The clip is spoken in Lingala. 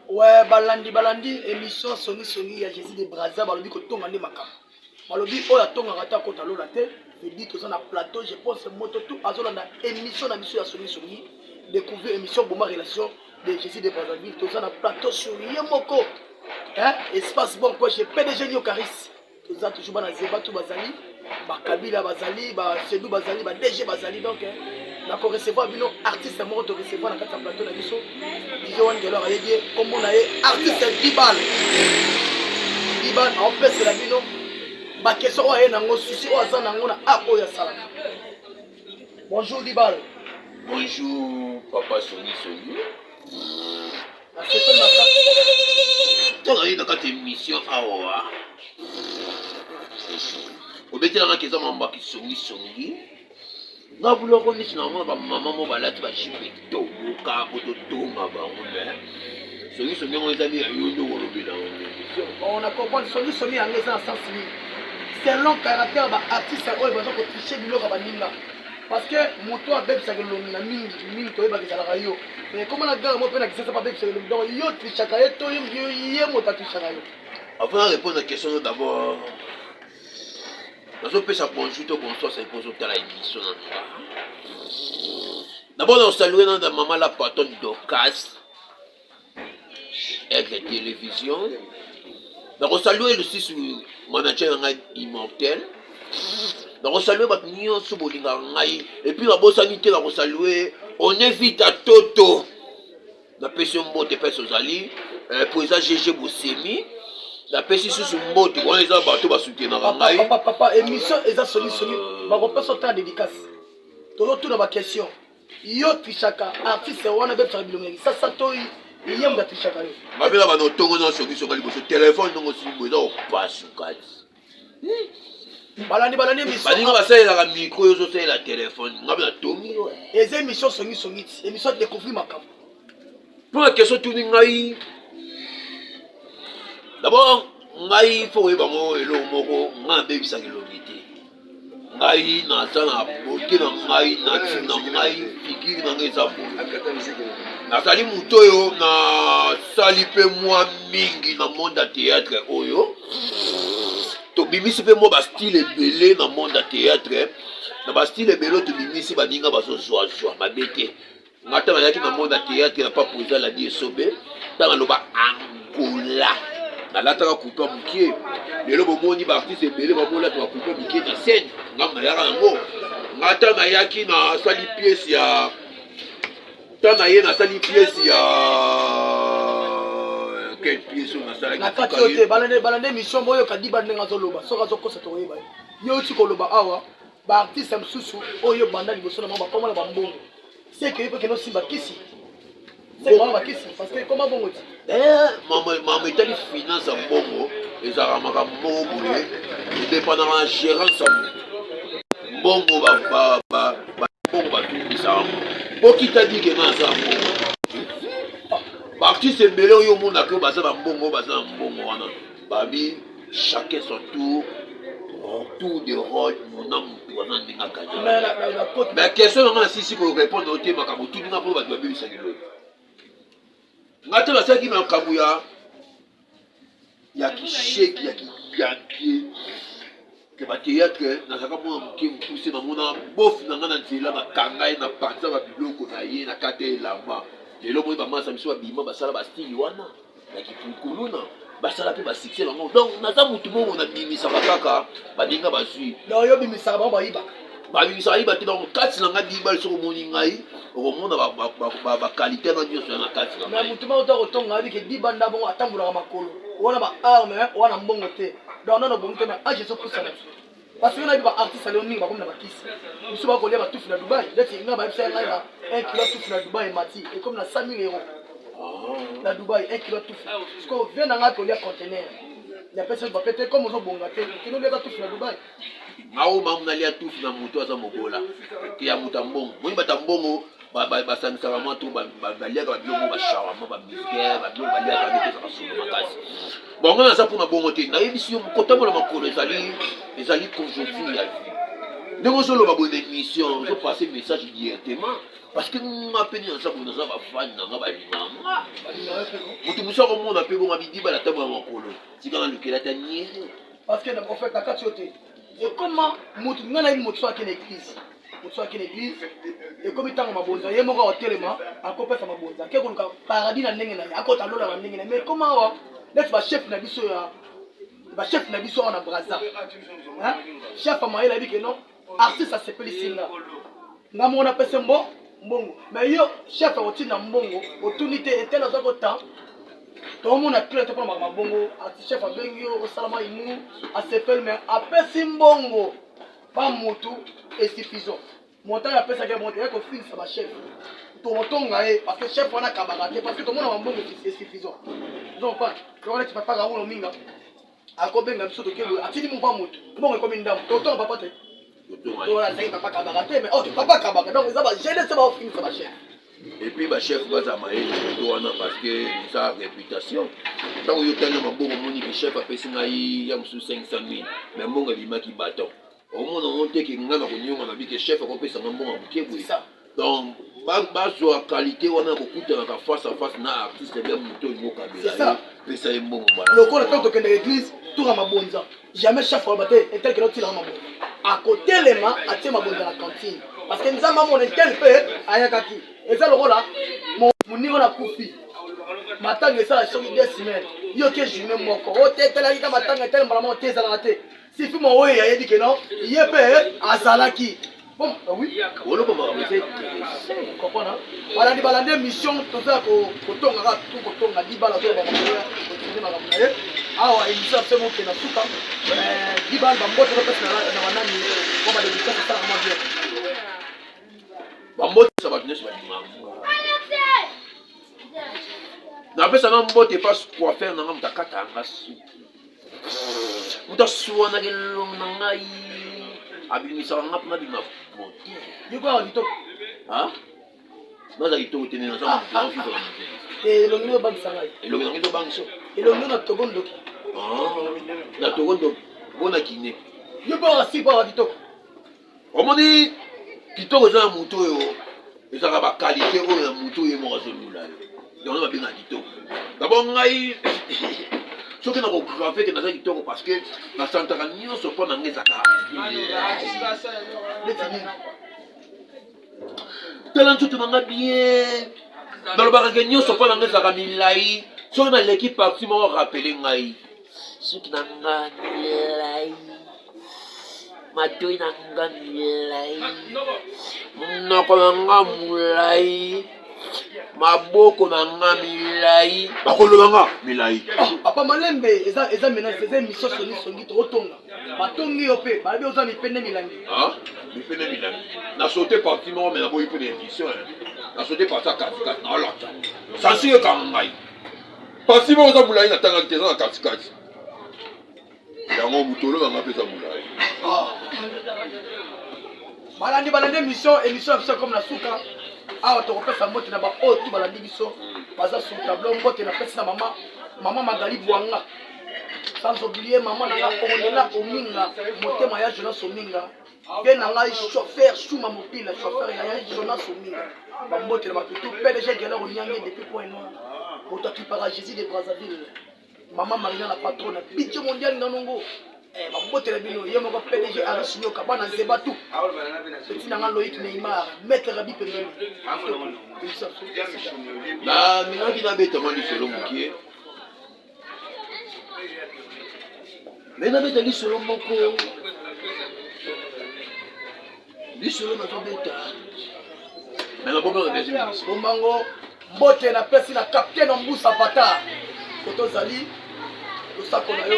Ouais, balandi balandi émission songi songi ya Jésus de Brazza, balobi kotonga nde makambo. Balobi oyo atongaka te akota lola te. Vedi toza na plateau, je pense moto tout azolanda émission na biso ya songi songi. Découvrir émission Boma relation de Jésus de Brazzaville. Toza na plateau sur ye moko. Hein? Espace bon quoi chez PDG Nyokaris. Toza toujours bana zeba tout bazali, ba Kabila bazali, ba Sedu bazali, ba DG bazali donc nako recevoir bino artiste moko to recevoir na kati ya plateau na biso DJ Wan Gelor ayebi ye kombo na ye artiste Dibal. Dibal aopesela bino ba question oyo aye nango souci oyo aza nango na art oyo asalaka. Bonjour Dibal. Bonjour papa Soni Soni. Nasepeli makasi. Tozali na kati émission awa. Obetelaka eza mambo ya kisongisongi. Nga buloko neti na mona bamama mo balati bajipe toboka po totonga bango me songisongi yango ezali ya yo nde okolobela yango. On a comprendre songisongi yango eza na sens nini selon caractère ba artiste oyo baza kotriche biloko ya baninga parce que moto abebisaka elongi na mingi mingi toyebaka ezalaka yo mais ekoma na gare mo mpe na kisasa mpe abebisaka elongi donc yo trichaka ye to ye moto atrichaka yo. Avant na répondre na question no, d'abord nazopesa bonjour to bonsoir, ça mpo ozotala émission na nga. D'abord naosalue na mama la patronne Dorcas Aigle Télévision, nakosalue lisusu manager na ngai Immortel, nakosalue bato nyonso bolingaka ngai, et puis nabosani te nakosalue Onevita Toto, napesi yo mbote mpesi ozali po eza GG Bosemi, napesi susu mbote wana eza bato basutenaka ngai. Papa, papa, émission eza songisongi, bakopesa ota dédicace, tozotuna baquestion. Yo trichaka artiste wana abebisaka bilongi ya kisasa to ye moto atrichaka yo? Babela bana otongo na songisonga liboso telefone ndongo osili boye eza kopasuka ti. Balandi balandi émission. Baninga basalelaka micro, yo ozosalela telefone, nga mpe natongi yo. Eza émission songisongi ti émission découvrir makambo. Mpo na question tuni ngai, d'abord ngai fo koyeba ngo eloko moko, ngai nabebisaka elongi te. Ngai naza na beauté na ngai, nature na ngai, figure na ngai eza boye. Nazali moto oyo nasali mpe mwa mingi na monde ya théâtre oyo tobimisi mpe mwa bastyle ebele na monde ya théâtre. Na bastyle ebele oyo tobimisi, baninga bazozwazwa mabe te. Nga ntango nayaki na monde ya théâtre na papo eza ladi esobe, ntango naloba Angola nalataka coupe ya mokie. Lelo bomoni baartiste ebele babolata bakupe mike na scène, ngambo nayaka yango. Nga ntango nayaki nasali pièce ya ntango naye nasali pièce ya quelle pièce oyo nasalaki na kati oyo te. Balande balande émission, boyoka Diba ndenge azoloba, soki azokosa tokoyeba ye. Yo oti koloba awa baartiste mosusu oyo banda liboso na bango bakoma na bambongo, seke yo mpe kende osimba kisi, seke bango bakisi parce que ekoma bongo ti. Mama, etali finance ya mbongo ezalaka makambo moko boye, edépendaka na gérance ya moto. Mbongo mbongo batumbisaka yango bokita dike nga aza mbongo. Baartiste ebele oyo omonaka oyo baza na mbongo, baza na mbongo wana babi chacun son tour, tour de rôle mona motu aza ndenge aganya. Mais question nanga nasisi korépondre o te, makambo otuni nga mpo bato babebisaki loyo nga te. Nasalaki makambo ya kisheki ya kiyanke ke bateatre. Nazalaka mwana moke mokuse, namona bofu na nga na nzela, nakanga ye na panza babiloko na ye na kati ya elamba. Lelo moi bamasa biso babima basala bastyle wana ya kipukuluna, basala mpe basuccès bango. Donc naza motu moko nabimisaka kaka baninga bazwi. Donc yo obimisaka bango bayibaka? Babimisaka yiba te. Donc kati na ngai bibali, soki omoni ngai okomona baqualité na nyonso ya na kati na mais motu moko to kotonga ayebi ke Diba nda bongo atambolaka makolo wana ba arme wana mbongo te. Donc nano bongi te, mais age ezopusana parce que nayebi baartiste aleo mingi bakomi na bakisi biso bakolia batufi na Dubai. Neti nga bayebisa ngai na 1 kilo tufi na Dubai emati ekomi na 100 000 euros na Dubai, 1 kilo tufi. Siko vie na ngai kolia conteneur yapesi bape te, comme ozobonga te, okende oliaka tufi na Dubai. Ngao mamu nalia tufi na moto aza mobola ke ya moto ya mbongo. Moni bato ya mbongo basangisaka mwa to baliaka babiloko, bashawama, babisker, babiloko baliaka nde ezaka solo makasi. Bongo naza mpona bongo te. Nayebisi yo, kotambola makolo ezali conjoncture ya vie. Ndenge ozoloba boye na émission, ozopasse message directement. Parce que nga mpe nini, naza boye, naza bafani na nga, balingaka nga. Moto mosu akomona mpe bonga bidiba na ntango ya makolo, tika nalukela ata niere. Parce que en fait, na kati yo te, ekoma motu ngai nayebi, motu so ake na église, motu so ake na église, ekomi ntango mabonza, ye moko akotelema, akopesa mabonza, ake koluka paradis na ndenge na ye, akota lola na ndenge na ye. Mais ekoma awa neti bachef na biso ya bachef na biso awa na Braza, chef ya mayele ayebi ke non, artiste asepelisi nga, nga moko napesa mbongo. Mais yo chef akotinda mbongo, otuni te etele aza kota. Tomona clair te mpona makambo bongo. Artiste, chef abengi yo, osalama imu, asepeli, mais apesi mbongo pa motu insuffisant. Montant apesaki ye bongo te, ya kofingisa bachef, tokotonga ye, parce que chef wana akabaka te, parce que tomona bambongo insuffisant. Ozocomprendre? Tokona ti papa Raoul Ominga akobenga biso, toke boye, atindi mo pa motu, mbongo ekomi ndambo, totonga papa te. Azalaki papa kabaka te, mais ok, papa kabaka. Donc eza bagene baofingisa bachef. Et puis bachef baza mayele to wana, parce que eza réputation. Ntango yo tali na maboko, omoni ke chef apesi ngai ya mosusu 500 000, mais mbongo ebimaki baton, omona ngo te ke ngai na konionga na bike, chef akopesa nga mbongo ya moke boye. Donc bazwa qualité wana ya kokutanaka face à face na artiste, bien moto olingo okabela ye, pesa ye mbongo. Lokola ntango tokendaka église, toka mabonza, jamais chef aloba te un tel kende otilaka mabonza. Akotelema, atie mabonza na cantine, parce que Nzambe amona un tel mpe ayakaki. Eza lokola moninga na kufi, matanga esala soki 2 semaines, yo ke journée moko otetelaki ka matanga etele mbala moko te. Ezalaka te sifi mo oyo ayebi ke non, ye mpe azalaki. Bon, oui. Oloba makambo eza intéressant. Comprendre? Balandi, balandi émission, toza kotonga kaka tu kotonga libala, toyeba makambo, makambo na ye awa. Émission ya biso mokenda suka. Libala, bambote topesi na banani po badédicace esalaka mwa bien. Bambotisa bato nyonso balingaka. Napesanga mbote epa coiffeur nanga, moto akata yanga suki, moto aswanaka elongo na ngai, abimisaka nga mpona bima bote. Yo awa kitoko. Naza kitoko te, naza moto aofika na moto. Elongi oyo obangisa ngai. Elongi nango ezobangisa. Elongi na Togo, ndoki. Na Togo, ndoki mpona kine. Yo mpe awa si awa kitoko. Omoni, kitoko eza na motu oyo ezalaka baqualité oyo na motu oyo ye moko azolula yo, yango babengaka kitoko. D'abord ngai soki na kograve ke naza kitoko, parce que nasantaka nyonso mpo na ngai ezalaka. Neti nini? Tala nzoto na nga bien, nalobaka ke nyonso mpo na ngai ezalaka milai. Soki naleki parti moko, rappeler ngai suki na nga milai, matoi na nga milai, monoko na nga molai, maboko na nga milai, bakolo na nga milai. Papa Malembe, eza menace. Eza émission Songi Songi, tokotonga. Batongi yo mpe balobi oza mipende milangi. Mipende milangi, na saute parti moko, me naboyi mpe na émission, na saute parti ya katikati, naolata censure ekanga ngai. Parti moko eza molai, natangaki te, eza na katikati yango, motolo na nga mpe eza molai. Balandi, balandi émission ya biso comme na suka awa. Tokopesa mbote na baoyo tu balandi biso, baza sur tableau. Mbote napesi na mama Magali Bwanga, sans oublier mama na nga Ornela Ominga, motema ya Jonas Ominga, mpe na ngai chauffeur Shuma Mopila, chauffeur ya Jonas Ominga. Bambote na bato tu. PDG Gelor Onyange depuis Point Noir, moto akipaka Jésus de Brazzaville, mama Marina la patronne, budget mondial nganongo. Bambotela bino ye moko PDG Aris Nyoka, bana Nzeba tu, eti nanga Loïc Neymar, maître Rabi pembeni. Namingaki nabetama lisolo mokie, me nabeta lisolo moko, lisolo nazobeta, me nabomaka deuxième émission. Bomango, mbote napesi na capitaine Mbusa Vatar, koto ozali, losako na yo.